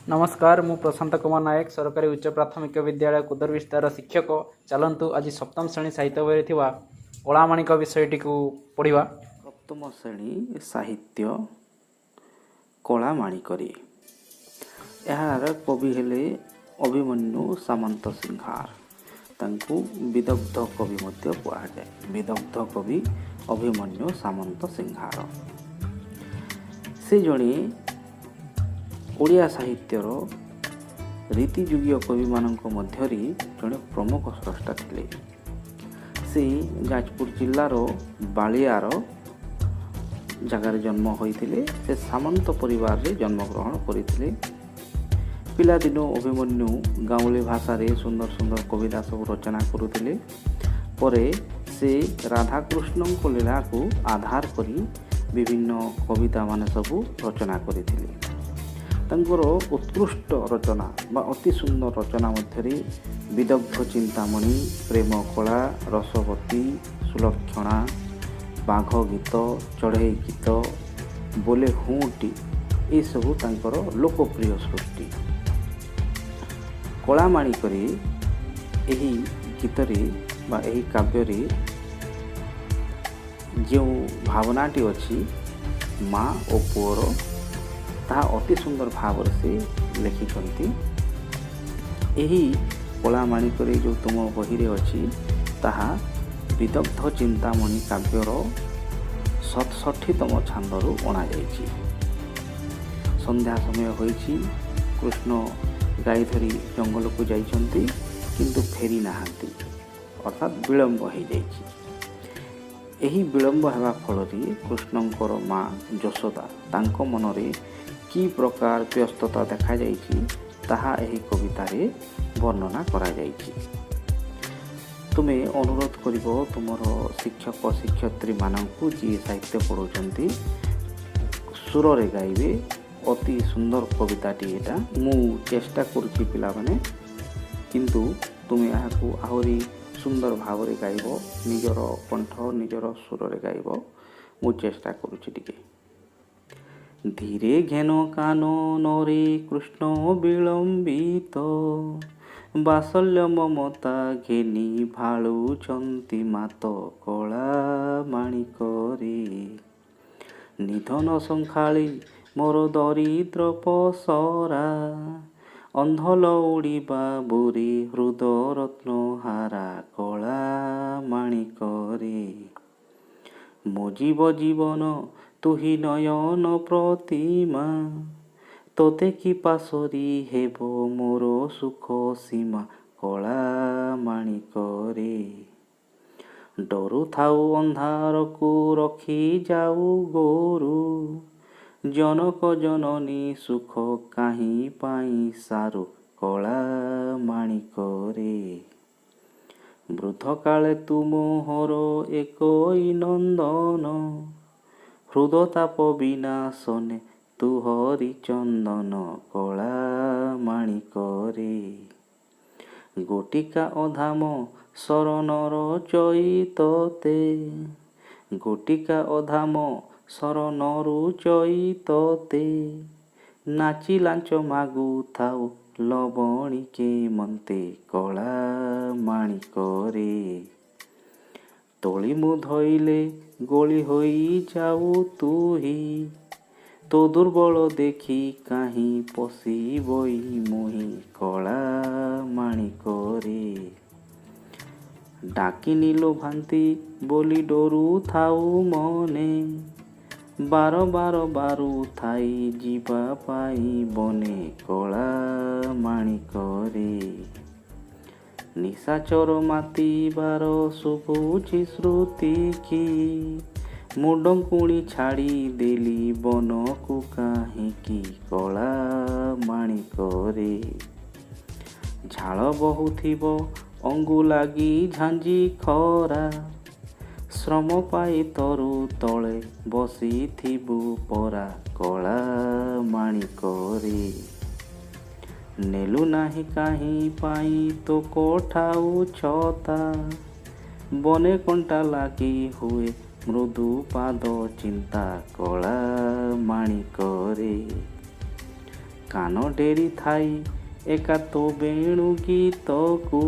ନମସ୍କାର, ମୁଁ ପ୍ରଶାନ୍ତ କୁମାର ନାୟକ, ସରକାରୀ ଉଚ୍ଚ ପ୍ରାଥମିକ ବିଦ୍ୟାଳୟ କୁଦରବିସ୍ତାର ଶିକ୍ଷକ। ଚାଲନ୍ତୁ, ଆଜି ସପ୍ତମ ଶ୍ରେଣୀ ସାହିତ୍ୟ ବହିରେ ଥିବା କଳାମାଣିକ ବିଷୟଟିକୁ ପଢ଼ିବା। ସପ୍ତମ ଶ୍ରେଣୀ ସାହିତ୍ୟ, କଳାମାଣିକରେ। ଏହାର କବି ହେଲେ ଅଭିମନ୍ୟୁ ସାମନ୍ତ ସିଂହାର। ତାଙ୍କୁ ବିଦଗ୍ଧ କବି ମଧ୍ୟ କୁହାଯାଏ। ବିଦଗ୍ଧ କବି ଅଭିମନ୍ୟୁ ସାମନ୍ତ ସିଂହାର, ସେ ଜଣେ ଓଡ଼ିଆ ସାହିତ୍ୟର ରୀତିଯୁଗୀୟ କବିମାନଙ୍କ ମଧ୍ୟରେ ଜଣେ ପ୍ରମୁଖ ସ୍ରଷ୍ଟା ଥିଲେ। ସେ ଯାଜପୁର ଜିଲ୍ଲାର ବାଳିଆର ଜାଗାରେ ଜନ୍ମ ହୋଇଥିଲେ। ସେ ସାମନ୍ତ ପରିବାରରେ ଜନ୍ମଗ୍ରହଣ କରିଥିଲେ। ପିଲାଦିନୁ ଅଭିମନ୍ୟୁ ଗାଉଁଲି ଭାଷାରେ ସୁନ୍ଦର ସୁନ୍ଦର କବିତା ସବୁ ରଚନା କରୁଥିଲେ। ପରେ ସେ ରାଧାକୃଷ୍ଣଙ୍କ ଲୀଳାକୁ ଆଧାର କରି ବିଭିନ୍ନ କବିତା ମାନେ ସବୁ ରଚନା କରିଥିଲେ। ତାଙ୍କର ଉତ୍କୃଷ୍ଟ ରଚନା ବା ଅତି ସୁନ୍ଦର ରଚନା ମଧ୍ୟରେ ବିଦଗ୍ଧ ଚିନ୍ତାମଣି, ପ୍ରେମ କଳା, ରସବତୀ, ସୁଲକ୍ଷଣା, ବାଘ ଗୀତ, ଚଢ଼େଇ ଗୀତ, ବୋଲେ ହୁଁଟି, ଏସବୁ ତାଙ୍କର ଲୋକପ୍ରିୟ ସୃଷ୍ଟି। କଳାମାଣିକରେ ଏହି ଗୀତରେ ବା ଏହି କାବ୍ୟରେ ଯେଉଁ ଭାବନାଟି ଅଛି ମା ଓ ପୁଅର, ତାହା ଅତି ସୁନ୍ଦର ଭାବରେ ସେ ଲେଖିଛନ୍ତି। ଏହି କଳାମାଣିକରେ ଯେଉଁ ତୁମ ବହିରେ ଅଛି, ତାହା ବିଦଗ୍ଧ ଚିନ୍ତାମଣି କାବ୍ୟର 67ତମ ଛାନ୍ଦରୁ ଅଣାଯାଇଛି। ସନ୍ଧ୍ୟା ସମୟ ହୋଇଛି। କୃଷ୍ଣ ଗାଈ ଧରି ଜଙ୍ଗଲକୁ ଯାଇଛନ୍ତି, କିନ୍ତୁ ଫେରି ନାହାନ୍ତି, ଅର୍ଥାତ୍ ବିଳମ୍ବ ହୋଇଯାଇଛି। ଏହି ବିଳମ୍ବ ହେବା ଫଳରେ କୃଷ୍ଣଙ୍କର ମା ଯଶୋଦା, ତାଙ୍କ ମନରେ କି ପ୍ରକାର ବ୍ୟସ୍ତତା ଦେଖାଯାଇଛି, ତାହା ଏହି କବିତାରେ ବର୍ଣ୍ଣନା କରାଯାଇଛି। ତୁମେ ଅନୁରୋଧ କରିବ ତୁମର ଶିକ୍ଷକ ଶିକ୍ଷୟିତ୍ରୀମାନଙ୍କୁ, ଯିଏ ସାହିତ୍ୟ ପଢ଼ାଉଛନ୍ତି, ସୁରରେ ଗାଇବେ। ଅତି ସୁନ୍ଦର କବିତାଟି ଏଇଟା। ମୁଁ ଚେଷ୍ଟା କରୁଛି ପିଲାମାନେ, କିନ୍ତୁ ତୁମେ ଏହାକୁ ଆହୁରି ସୁନ୍ଦର ଭାବରେ ଗାଇବ, ନିଜର କଣ୍ଠ, ନିଜର ସୁରରେ ଗାଇବ। ମୁଁ ଚେଷ୍ଟା କରୁଛି ଟିକେ। ଧୀରେ ଘେନ କାନନରେ କୃଷ୍ଣ ବିଳମ୍ବିତ, ବାତ୍ସଲ୍ୟ ମମତା ଘେନି ଭାଳୁଛନ୍ତି ମାତ କଳା ମାଣିକରେ। ନିଧନ ଶଙ୍ଖାଳି ମୋର ଦରିଦ୍ର ପସରା, ଅନ୍ଧ ଲଉଡ଼ି ବାବୁରେ ହୃଦ ରତ୍ନ ହାରା କଳା ମାଣିକରେ। ମୋ ଜୀବ ଜୀବନ ତୁହି ନୟନ ପ୍ରତିମା, ତୋତେ କି ପାଶୋରି ହେବ ମୋର ସୁଖ ସୀମା କଳା ମାଣିକରେ। ଡରୁଥାଉ ଅନ୍ଧାରକୁ ରଖି ଯାଉ ଗୋରୁ, ଜନକ ଜନନୀ ସୁଖ କାହିଁ ପାଇଁ ସାରୁ କଳା ମାଣିକରେ। ବୃଦ୍ଧ କାଳେ ତୁ ମୋହର ଏକଇ ନନ୍ଦନ, ହୃଦତାପ ବିନାଶନେ ତୁ ହରିଚନ୍ଦନ କଳା ମାଣିକରେ। ଗୋଟିକା ଅଧାମ ଶରଣର ଚଇତତେ, ଗୋଟିକା ଅଧାମ ଶରଣରୁ ଚଇତତେ, ନାଚି ଲାଞ୍ଚ ମାଗୁଥାଉ ଲବଣିକେ ମନ୍ତେ କଳା ମାଣିକରେ। ତଳି ମୁଁ ଧଇଲେ ଗୋଳି ହୋଇ ଯାଉ ତୁହି, ତୋ ଦୁର୍ବଳ ଦେଖି କାହିଁ ପଶିବଇ ମୁହିଁ କଳା ମାଣିକରେ। ଡାକିନି ଲୋଭାନ୍ତି ବୋଲି ଡରୁଥାଉ ମନେ, ବାର ବାର ବାରୁଥାଇ ଯିବା ପାଇଁ ବନେ କଳା ମାଣିକରେ। ନିଶାଚର ମାତିବାର ଶୁଭୁଛି ଶ୍ରୁତି କି, ମୁଁ ଡଙ୍କୁଣି ଛାଡ଼ି ଦେଲି ବନକୁ କାହିଁକି କଳା ମାଣିକରେ। ଝାଳ ବହୁଥିବ ଅଙ୍ଗୁ ଲାଗି ଝାଞ୍ଜି ଖରା, ଶ୍ରମ ପାଇ ତରୁ ତଳେ ବସିଥିବୁ ପରା କଳା ମାଣିକରେ। ନେଲୁ ନାହିଁ କାହିଁ ପାଇଁ ତୋ କୋଠାଉ ଛତା, ବନେ କଣ୍ଟା ଲାଗି ହୁଏ ମୃଦୁ ପାଦ ଚିନ୍ତା କଳା ମାଣିକରେ। କାନ ଡେରି ଥାଇ ଏକା ତୋ ବେଣୁ ଗୀତକୁ,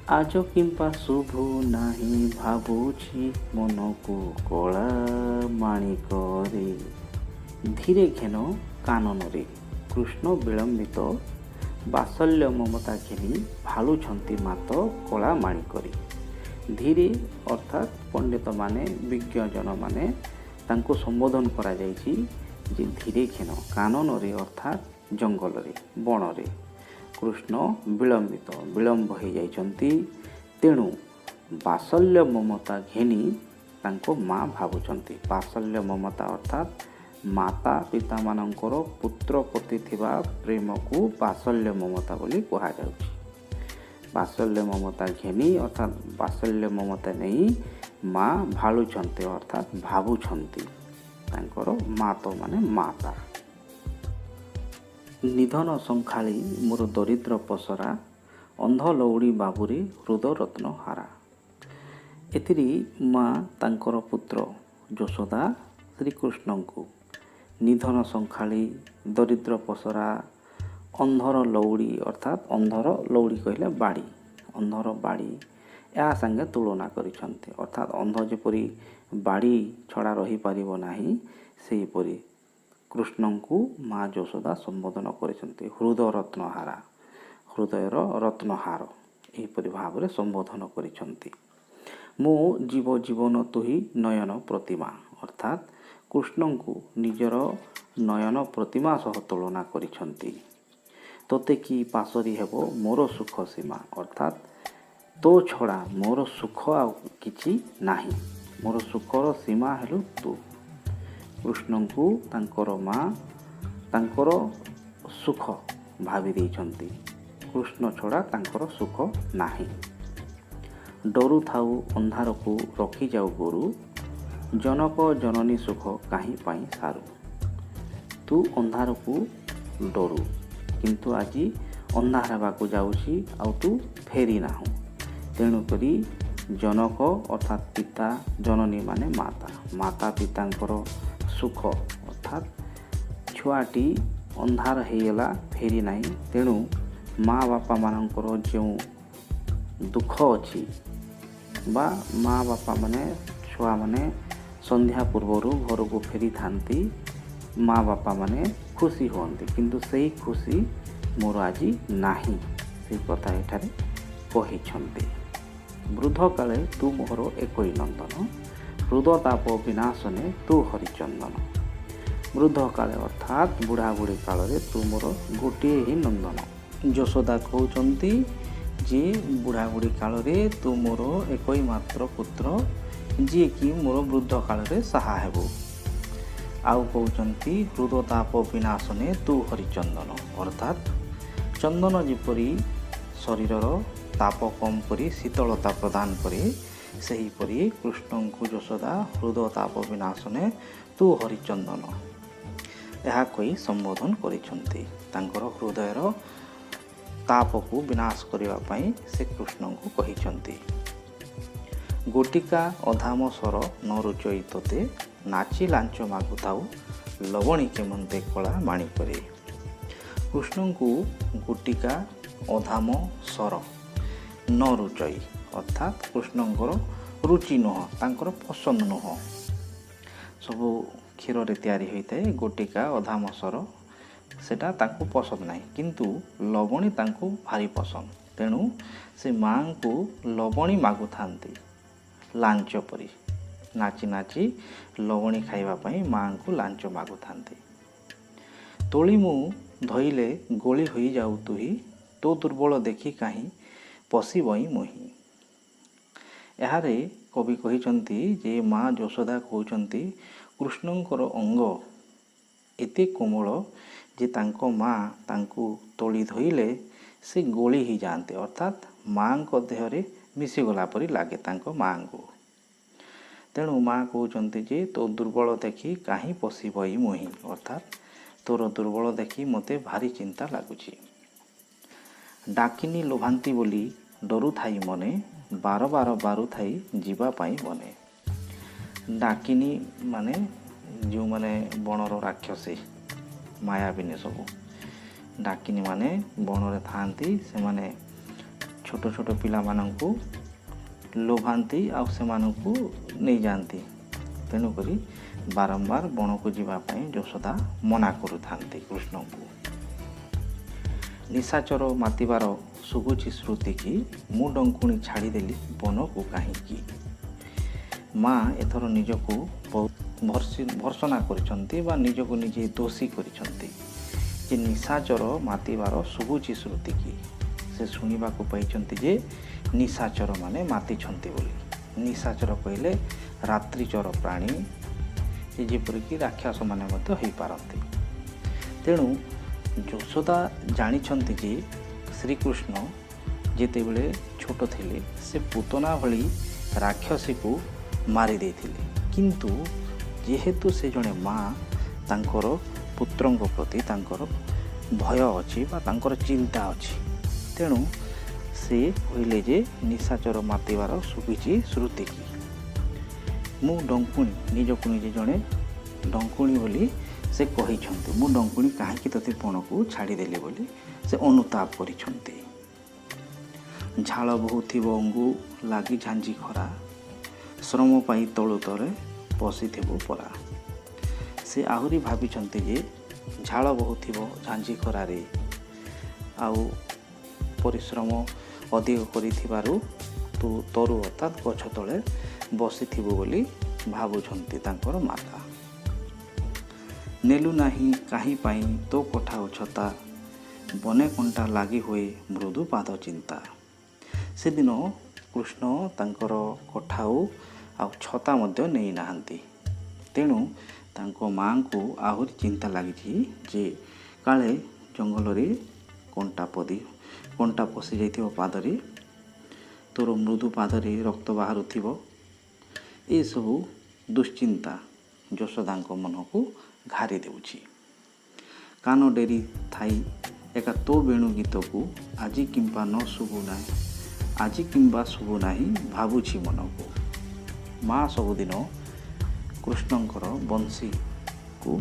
ଆଜ କିମ୍ପା ଶୁଭୁ ନାହିଁ ଭାବୁଛି ମନକୁ କଳା ମାଣିକରେ। ଧୀରେ ଘେନ କାନନରେ, କୃଷ୍ଣ ବିଳମ୍ବିତ ବାତ୍ସଲ୍ୟ ମମତା ଘେନି ଭାଳୁଛନ୍ତି ମାତ କଳା ମାଣିକରେ। ଧୀରେ ଅର୍ଥାତ୍ ପଣ୍ଡିତମାନେ, ବିଜ୍ଞଜନମାନେ ତାଙ୍କୁ ସମ୍ବୋଧନ କରାଯାଇଛି ଯେ ଧୀରେ ଘେନ, କାନନରେ ଅର୍ଥାତ୍ ଜଙ୍ଗଲରେ, ବଣରେ କୃଷ୍ଣ ବିଳମ୍ବିତ, ବିଳମ୍ବ ହୋଇଯାଇଛନ୍ତି। ତେଣୁ ବାତ୍ସଲ୍ୟ ମମତା ଘେନି ତାଙ୍କ ମା ଭାବୁଛନ୍ତି। ବାତ୍ସଲ୍ୟ ମମତା ଅର୍ଥାତ୍ ମାତା ପିତାମାନଙ୍କର ପୁତ୍ର ପ୍ରତି ଥିବା ପ୍ରେମକୁ ବାତ୍ସଲ୍ୟ ମମତା ବୋଲି କୁହାଯାଉଛି। ବାତ୍ସଲ୍ୟ ମମତା ଘେନି ଅର୍ଥାତ୍ ବାତ୍ସଲ୍ୟ ମମତା ନେଇ ମା ଭାଳୁଛନ୍ତି ଅର୍ଥାତ୍ ଭାବୁଛନ୍ତି ତାଙ୍କର ମାତ ମାନେ ମାତା। ନିଧନ ଶଙ୍ଖାଳି ମୋର ଦରିଦ୍ର ପସରା, ଅନ୍ଧ ଲଉଡ଼ି ବାବୁରେ ହୃଦ ରତ୍ନ ହାରା। ଏଥିରେ ମା ତାଙ୍କର ପୁତ୍ର ଯଶୋଦା ଶ୍ରୀକୃଷ୍ଣଙ୍କୁ ନିଧନ ଶଙ୍ଖାଳି, ଦରିଦ୍ର ପସରା, ଅନ୍ଧର ଲଉଡ଼ି ଅର୍ଥାତ୍ ଅନ୍ଧର ଲଉଡ଼ି କହିଲେ ବାଡ଼ି, ଅନ୍ଧର ବାଡ଼ି ଏହା ସାଙ୍ଗେ ତୁଳନା କରିଛନ୍ତି। ଅର୍ଥାତ୍ ଅନ୍ଧ ଯେପରି ବାଡ଼ି ଛଡ଼ା ରହିପାରିବ ନାହିଁ, ସେହିପରି କୃଷ୍ଣଙ୍କୁ ମା ଯଶୋଦା ସମ୍ବୋଧନ କରିଛନ୍ତି ହୃଦ ରତ୍ନହାରା, ହୃଦୟର ରତ୍ନହାର ଏହିପରି ଭାବରେ ସମ୍ବୋଧନ କରିଛନ୍ତି। ମୋ ଜୀବ ଜୀବନ ତୁହି ନୟନ ପ୍ରତିମା, ଅର୍ଥାତ୍ କୃଷ୍ଣଙ୍କୁ ନିଜର ନୟନ ପ୍ରତିମା ସହ ତୁଳନା କରିଛନ୍ତି। ତୋତେ କି ପାଶୋରି ହେବ ମୋର ସୁଖ ସୀମା, ଅର୍ଥାତ୍ ତୋ ଛଡ଼ା ମୋର ସୁଖ ଆଉ କିଛି ନାହିଁ, ମୋର ସୁଖର ସୀମା ହେଲୁ ତୁ। କୃଷ୍ଣଙ୍କୁ ତାଙ୍କର ମା ତାଙ୍କର ସୁଖ ଭାବି ଦେଇଛନ୍ତି, କୃଷ୍ଣ ଛଡ଼ା ତାଙ୍କର ସୁଖ ନାହିଁ। ଡରୁଥାଉ ଅନ୍ଧାରକୁ ରଖିଯାଉ ଗୋରୁ, ଜନକ ଜନନୀ ସୁଖ କାହିଁ ପାଇଁ ସାରୁ। ତୁ ଅନ୍ଧାରକୁ ଡରୁ, କିନ୍ତୁ ଆଜି ଅନ୍ଧାର ହେବାକୁ ଯାଉଛି ଆଉ ତୁ ଫେରି ନାହୁଁ। ତେଣୁକରି ଜନକ ଅର୍ଥାତ୍ ପିତା, ଜନନୀ ମାନେ ମାତା, ମାତା ପିତାଙ୍କର ସୁଖ ଅର୍ଥାତ୍ ଛୁଆଟି ଅନ୍ଧାର ହେଇଗଲା ଫେରି ନାହିଁ, ତେଣୁ ମା ବାପାମାନଙ୍କର ଯେଉଁ ଦୁଃଖ ଅଛି ବା ମା ବାପାମାନେ ଛୁଆମାନେ ସନ୍ଧ୍ୟା ପୂର୍ବରୁ ଘରକୁ ଫେରିଥାନ୍ତି, ମା ବାପାମାନେ ଖୁସି ହୁଅନ୍ତି, କିନ୍ତୁ ସେଇ ଖୁସି ମୋର ଆଜି ନାହିଁ, ସେଇ କଥା ଏଠାରେ କହିଛନ୍ତି। ବୃଦ୍ଧ କାଳେ ତୁ ମୋହର ଏକଇ ନନ୍ଦନ, ହୃଦତାପ ବିନାଶନେ ତୁ ହରିଚନ୍ଦନ। ବୃଦ୍ଧ କାଳେ ଅର୍ଥାତ୍ ବୁଢ଼ା ବୁଢ଼ୀ କାଳରେ ତୁ ମୋର ଗୋଟିଏ ହିଁ ନନ୍ଦନ। ଯଶୋଦା କହୁଛନ୍ତି ଯେ ବୁଢ଼ା ବୁଢ଼ୀ କାଳରେ ତୁ ମୋର ଏକଇ ମାତ୍ର ପୁତ୍ର, ଯିଏକି ମୋର ବୃଦ୍ଧ କାଳରେ ସାହା ହେବୁ। ଆଉ କହୁଛନ୍ତି ହୃଦତାପ ବିନାଶନେ ତୁ ହରିଚନ୍ଦନ, ଅର୍ଥାତ୍ ଚନ୍ଦନ ଯେପରି ଶରୀରର ତାପ କମ୍ କରି ଶୀତଳତା ପ୍ରଦାନ କରେ, ସେହିପରି କୃଷ୍ଣଙ୍କୁ ଯଶୋଦା ହୃଦତାପ ବିନାଶନେ ତୁ ହରିଚନ୍ଦନ ଏହା କହି ସମ୍ବୋଧନ କରିଛନ୍ତି। ତାଙ୍କର ହୃଦୟର ତାପକୁ ବିନାଶ କରିବା ପାଇଁ ସେ କୃଷ୍ଣଙ୍କୁ କହିଛନ୍ତି। ଗୋଟିକା ଅଧାମ ସର ନ ରୁଚଇ ତୋତେ, ନାଚି ଲାଞ୍ଚ ମାଗୁଥାଉ ଲବଣୀ କେମନ୍ତେ କଳା ମାଣିକରେ। କୃଷ୍ଣଙ୍କୁ ଗୋଟିକା ଅଧାମ ସର ନ ରୁଚଇ ଅର୍ଥାତ୍ କୃଷ୍ଣଙ୍କର ରୁଚି ନୁହଁ, ତାଙ୍କର ପସନ୍ଦ ନୁହଁ। ସବୁ କ୍ଷୀରରେ ତିଆରି ହୋଇଥାଏ ଗୋଟିକା ଅଧାମ ସର, ସେଟା ତାଙ୍କୁ ପସନ୍ଦ ନାହିଁ, କିନ୍ତୁ ଲବଣୀ ତାଙ୍କୁ ଭାରି ପସନ୍ଦ। ତେଣୁ ସେ ମାଆଙ୍କୁ ଲବଣୀ ମାଗୁଥାନ୍ତି ଲାଞ୍ଚ ପରି, ନାଚି ନାଚି ଲବଣୀ ଖାଇବା ପାଇଁ ମାଆଙ୍କୁ ଲାଞ୍ଚ ମାଗୁଥାନ୍ତି। ତୋଳି ମୁଁ ଧୋଇଲେ ଗୋଳି ହୋଇଯାଉ ତୁହି, ତୋ ଦୁର୍ବଳ ଦେଖି କାହିଁ ପଶିବଇଁ ମୁହିଁ। ଏହାରେ କବି କହିଛନ୍ତି ଯେ ମା ଯଶୋଦା କହୁଛନ୍ତି କୃଷ୍ଣଙ୍କର ଅଙ୍ଗ ଏତେ କୋମଳ ଯେ ତାଙ୍କ ମା ତାଙ୍କୁ ତୋଳି ଧୋଇଲେ ସେ ଗୋଳି ହେଇଯାଆନ୍ତି, ଅର୍ଥାତ୍ ମାଆଙ୍କ ଦେହରେ ମିଶିଗଲା ପରି ଲାଗେ ତାଙ୍କ ମାଆଙ୍କୁ। ତେଣୁ ମା କହୁଛନ୍ତି ଯେ ତୋ ଦୁର୍ବଳ ଦେଖି କାହିଁ ପଶିବଇ ମୁହିଁ, ଅର୍ଥାତ୍ ତୋର ଦୁର୍ବଳ ଦେଖି ମୋତେ ଭାରି ଚିନ୍ତା ଲାଗୁଛି। ଡାକିନି ଲୋଭାନ୍ତି ବୋଲି ଡରୁଥାଇ ମନେ, ବାର ବାର ବାରୁଥାଇ ଯିବା ପାଇଁ ମନେ। ଡାକିନୀ ମାନେ ଯେଉଁମାନେ ବଣର ରାକ୍ଷସୀ ମାୟାବିନୀ ସବୁ, ଡାକିନୀମାନେ ବଣରେ ଥାଆନ୍ତି, ସେମାନେ ଛୋଟ ଛୋଟ ପିଲାମାନଙ୍କୁ ଲୋଭାନ୍ତି ଆଉ ସେମାନଙ୍କୁ ନେଇଯାଆନ୍ତି। ତେଣୁକରି ବାରମ୍ବାର ବଣକୁ ଯିବା ପାଇଁ ଯଶୋଦା ମନା କରୁଥାନ୍ତି କୃଷ୍ଣଙ୍କୁ। ନିଶାଚର ମାତିବାର ଶୁଭୁଛି ଶ୍ରୁତିକି, ମୁଁ ଡଙ୍କୁଣି ଛାଡ଼ିଦେଲି ବନକୁ କାହିଁକି। ମା ଏଥର ନିଜକୁ ବହୁତ ଭର୍ସନା କରିଛନ୍ତି ବା ନିଜକୁ ନିଜେ ଦୋଷୀ କରିଛନ୍ତି ଯେ ନିଶାଚର ମାତିବାର ଶୁଭୁଛି ଶ୍ରୁତିକି। ସେ ଶୁଣିବାକୁ ପାଇଛନ୍ତି ଯେ ନିଶାଚରମାନେ ମାତିଛନ୍ତି ବୋଲି। ନିଶାଚର କହିଲେ ରାତ୍ରିଚର ପ୍ରାଣୀ, ଯେପରିକି ରାକ୍ଷସମାନେ ମଧ୍ୟ ହୋଇପାରନ୍ତି। ତେଣୁ ଯଶୋଦା ଜାଣିଛନ୍ତି ଯେ ଶ୍ରୀକୃଷ୍ଣ ଯେତେବେଳେ ଛୋଟ ଥିଲେ ସେ ପୁତନା ଭଳି ରାକ୍ଷସୀକୁ ମାରି ଦେଇଥିଲେ, କିନ୍ତୁ ଯେହେତୁ ସେ ଜଣେ ମା, ତାଙ୍କର ପୁତ୍ରଙ୍କ ପ୍ରତି ତାଙ୍କର ଭୟ ଅଛି ବା ତାଙ୍କର ଚିନ୍ତା ଅଛି। ତେଣୁ ସେ କହିଲେ ଯେ ନିଶାଚର ମାତିବାର ଶୁଭିଛି ଶ୍ରୁତିକି, ମୁଁ ଡଙ୍କୁଣି, ନିଜକୁ ନିଜେ ଜଣେ ଡଙ୍କୁଣି ବୋଲି ସେ କହିଛନ୍ତି। ମୁଁ ଡଙ୍କୁଣି କାହିଁକି ତୋତେ ବଣକୁ ଛାଡ଼ିଦେଲି ବୋଲି ସେ ଅନୁତାପ କରିଛନ୍ତି। ଝାଳ ବହୁଥିବ ଅଙ୍ଗୁ ଲାଗି ଝାଞ୍ଜି ଖରା, ଶ୍ରମ ପାଇଁ ତଳୁ ତଳେ ବସିଥିବ ପରା। ସେ ଆହୁରି ଭାବିଛନ୍ତି ଯେ ଝାଳ ବହୁଥିବ ଝାଞ୍ଜି ଖରାରେ ଆଉ ପରିଶ୍ରମ ଅଧିକ କରିଥିବାରୁ ତୁ ତରୁ ଅର୍ଥାତ୍ ଗଛ ତଳେ ବସିଥିବୁ ବୋଲି ଭାବୁଛନ୍ତି ତାଙ୍କର ମାତା। ନେଲୁ ନାହିଁ କାହିଁ ପାଇଁ ତୋ କଠା ଛତା, ବନେ କଣ୍ଟା ଲାଗି ହୁଏ ମୃଦୁ ପାଦ ଚିନ୍ତା। ସେଦିନ କୃଷ୍ଣ ତାଙ୍କର କଠାଉ ଆଉ ଛତା ମଧ୍ୟ ନେଇନାହାନ୍ତି। ତେଣୁ ତାଙ୍କ ମାଆଙ୍କୁ ଆହୁରି ଚିନ୍ତା ଲାଗିଛି ଯେ କାଳେ ଜଙ୍ଗଲରେ କଣ୍ଟା ପଶି ଯାଇଥିବ ପାଦରେ, ତୋର ମୃଦୁ ପାଦରେ ରକ୍ତ ବାହାରୁଥିବ। ଏସବୁ ଦୁଶ୍ଚିନ୍ତା ଯଶୋଦାଙ୍କ ମନକୁ ଘାରି ଦେଉଛି। କାନ ଡେରି ଥାଇ ଏକା ତୋ ବେଣୁ ଗୀତକୁ ଆଜି କିମ୍ବା ନ ଶୁଭୁ ନାହିଁ, ଆଜି କିମ୍ବା ଶୁଭୁ ନାହିଁ ଭାବୁଛି ମନକୁ। ମା ସବୁଦିନ କୃଷ୍ଣଙ୍କର ବଂଶୀକୁ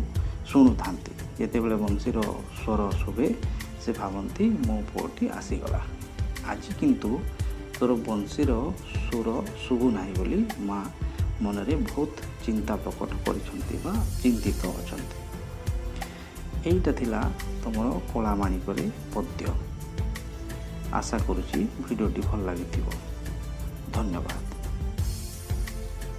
ଶୁଣୁଥାନ୍ତି। ଯେତେବେଳେ ବଂଶୀର ସ୍ୱର ଶୁଭେ ସେ ଭାବନ୍ତି ମୋ ପୁଅଟି ଆସିଗଲା। ଆଜି କିନ୍ତୁ ତୋର ବଂଶୀର ସ୍ୱର ଶୁଭୁ ନାହିଁ ବୋଲି ମା ମନରେ ବହୁତ ଚିନ୍ତା ପ୍ରକଟ କରିଛନ୍ତି ବା ଚିନ୍ତିତ ଅଛନ୍ତି। ଏଇଟା ଥିଲା ତୁମର କଳାମାଣିକରେ ପଦ୍ୟ। ଆଶା କରୁଛି ଭିଡ଼ିଓଟି ଭଲ ଲାଗିଥିବ। ଧନ୍ୟବାଦ।